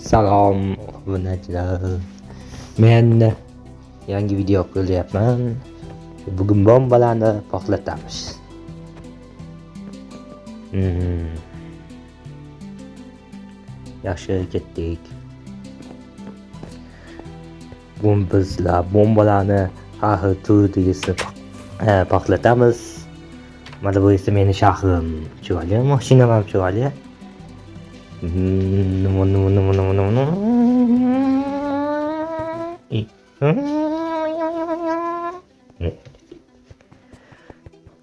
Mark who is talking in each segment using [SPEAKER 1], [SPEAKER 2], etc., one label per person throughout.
[SPEAKER 1] Salom obunachilar. Men yangi video qo'lyapman. Bugun bombalarni portlatamiz. Yaxshi ketdik. Bugun bizlar bombalarni har xil turdagisi portlatamiz. Mana bu esa meni shahrim. Chiroyli, mashinam ham chiroyli. Nima nima nima nima nima.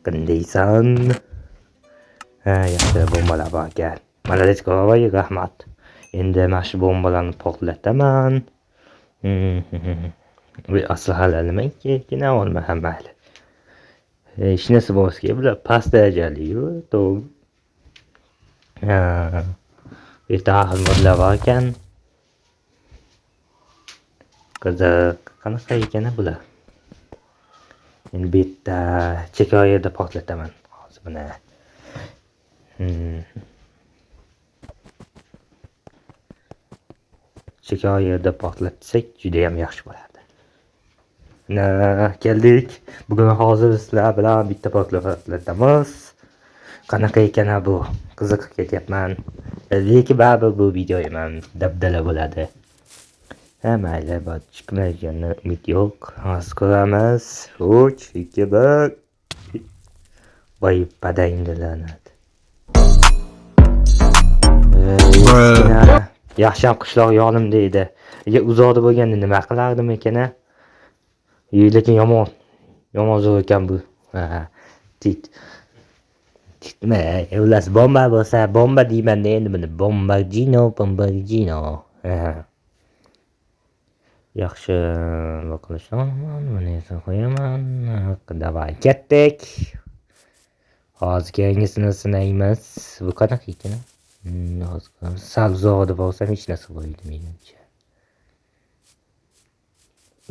[SPEAKER 1] Qandaysan? Ha, yaxshi bombalar bor ekan. Молодец, voy, rahmat. Endi mana shu bombalarni portlataman. Bu aslahalar nima ekan, olma ham mayli. Hech narsa bo'lmasa kerak, bular past darajali-yu, to'g'ri. Ha. Bu yerda har xil modlar bor ekan. Qiziq, qanaqa ekan bular? Endi bu yerda chekka yerda portlataman. Hozir buni. Chekka yerda portlatsak juda ham yaxshi bo'ladi. Na, keldik. Bugun hozir sizlar bilan bitta portlatamiz. Qanaqa ekan bu? Qiziqib ketyapman. Lekin baribir bu videoyim ham dabdala bo'ladi. Ha, mayli, bor chiqmaydigandan umid yo'q. Hozir ko'ramiz. 3, 2, 1. Voy, padangni la'nat. Yaxshi ham qishloq yonimda edi. Agar uzoqda bo'lganda nima qilardim ekan a? Lekin yomon, yomon zo'r ekan bu. Ha, tit. Nima, xullas bomba bo'lsa, bomba deyman-da endi buni. Bombardino, bombardino. Ha. Yaxshi, nima qilishni olaman, buni esa qo'yaman. Давай, ketdik. Hozir keyingisini sinaymiz. Bu qanaqa ekan? Hozir ko'ramiz. Sal uzoqda bo'lsam hech narsa bo'lmaydi menimcha.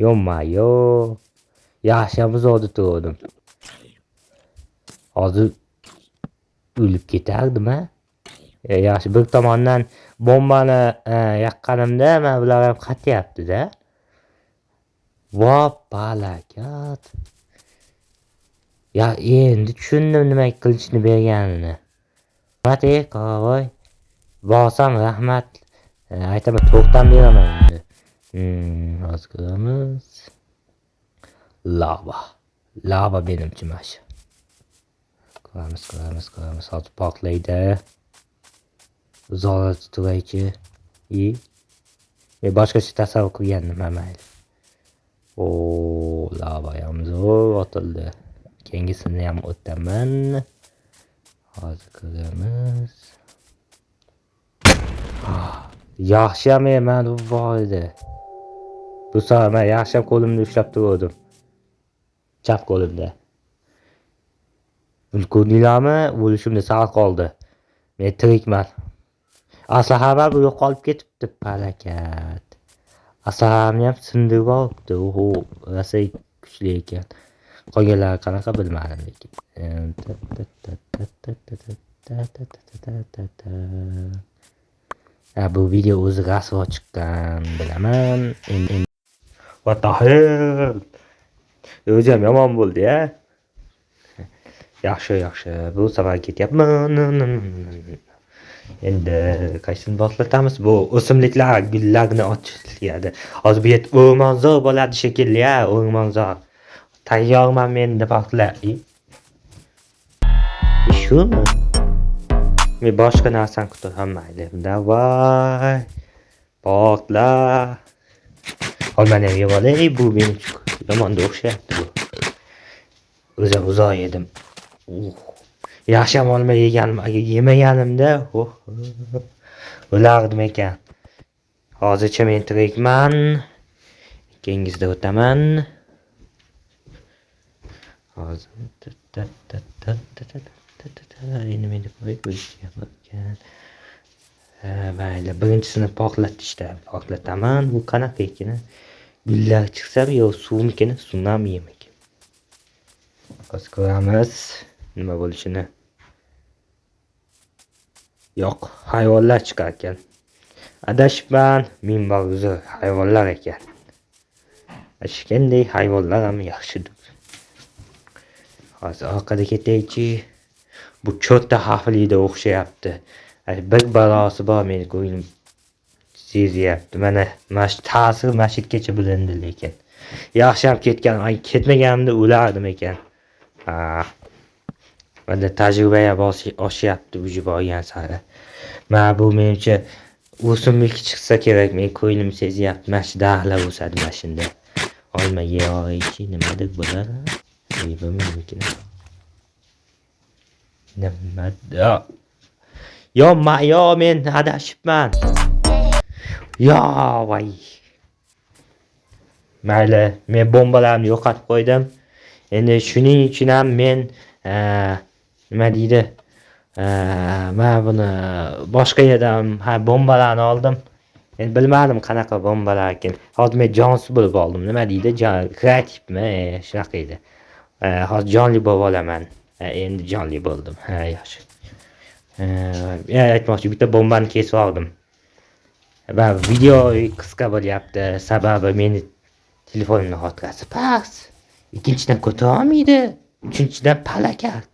[SPEAKER 1] Yo'q-ma-yo. Yaxshi ham uzoqda turdim. Hozir o'lib ketardim-a. Yaxshi, bir tomondan bombani yaqqanimda mana bular ham qatyapti-da. Vo palakat. Ya endi tushundim nima qilishni berganini. Rahmat ey qoravoy. Borsam rahmat. Aytaman, to'xtam beraman endi. Hozir ko'ramiz. Lava. Lava menimcha mana shu. Ko'ramiz, ko'ramiz, ko'ramiz. Hozir portlaydi. Uzoqda turaychi. I. Men boshqacha tasavvur qilgandim, ha mayli. O, lava ham zo'r otildi. Keyingisini ham o'taman. Hozir ko'ramiz. Yaxshi ham mana bu bor edi. Bu safar men yaxshi ham qo'limda ushlab turdim. Chap qo'limda. Buni ko'rdinglarmi? O'lishimda sal qoldi. Men tirikman. Aslaham bu yo'qolib ketibdi, palakat. Aslahamni ham sindirib olibdi. Oho, rosa kuchli ekan. Qolganlari qanaqa bilmadim lekin. Ha, bu video o'zi rasvo chiqqan, bilaman. What the hell? O'zi ham yomon bo'ldi-ya. Yaxshi, yaxshi. Bu safar ketyapman. Endi qaysini portlatamiz? Bu o'simliklar gullarni ochiladi. Hozir bu yerda o'rmonzor bo'ladi shekilli-ya, o'rmonzor. Tayyorman men endi portla. Shumi? Men boshqa narsani kutaman, mayli. Davay. Portla. Olmani ham yeb olay. Bu menimcha yomonda o'xshayapti bu. O'zim uzoq yedim. Yaxshi ham olma yeganim, agar yemaganimda, oh, o'lardim ekan. Hozircha men tirikman. Keyingisida o'taman. Hozir endi meni qo'yib ekan. Mayli, birinchisini portlatishda portlataman. Bu qanaqa ekan? Gullar chiqsami yo suvmikin, tsunamimikin? Hozir ko'ramiz nima bo'lishini. Yo'q, hayvonlar chiqar ekan. Adashibman, ming bor uzr, hayvonlar ekan. Adashgandek hayvonlar ham yaxshidir. Hozir orqada ketaychi. Bu cho'tta xavfliga o'xshayapti. Bir balosi bor, meni ko'nglim sezyapti. Mana shu ta'sir mana shu yergacha bilindi lekin. Yaxshi ham ketgan, ketmaganimda o'lardim ekan. Ha. Mana tajriba ham oshyapti уже borgan sari. Mana bu menimcha o'simlik chiqsa kerak, men ko'nglim sezyapti. Mana shu daraxtlar o'sadi mana shunda. Olma yeyoqchi nimadir bo'lar. Bilmayman. Nima? Yo, yo men adashibman. Yo, voy. Mayli, men bombalarni yo'qotib qo'ydim. Endi shuning uchun ham men nima deydi? Mana buni boshqa yerdan ha bombalarni oldim. Endi bilmadim qanaqa bombalar ekan. Hozir men jonsiz bo'lib oldim. Nima deydi? Kreativmi? Shunaqa edi. Hozir jonli bo'lib olaman. Endi jonli bo'ldim. Ha, yaxshi. Aytmoqchi, bitta bombani kesib oldim. Va video qisqa bo'lyapti. Sababi meni telefonimning xotirasi past. Ikkinchidan ko'tara olmaydi. Uchinchidan palakat.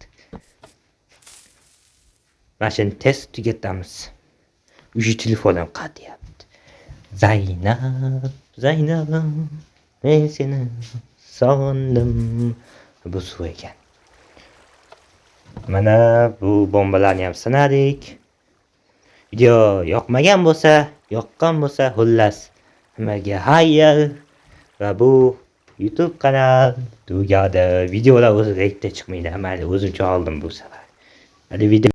[SPEAKER 1] Mana shuni tez tugatamiz. Уже telefonim qatyapti. Zaynab, Zaynab, men seni sog'indim. Bu suv ekan. Mana bu bombalarni ham sinadik. Video yoqmagan bo'lsa, yoqqan bo'lsa, xullas, nimaga xayr va bu YouTube kanal tugadi. Videolar o'zi reytingda chiqmaydi. Mayli, o'zimcha oldim bu safar. Hadi video.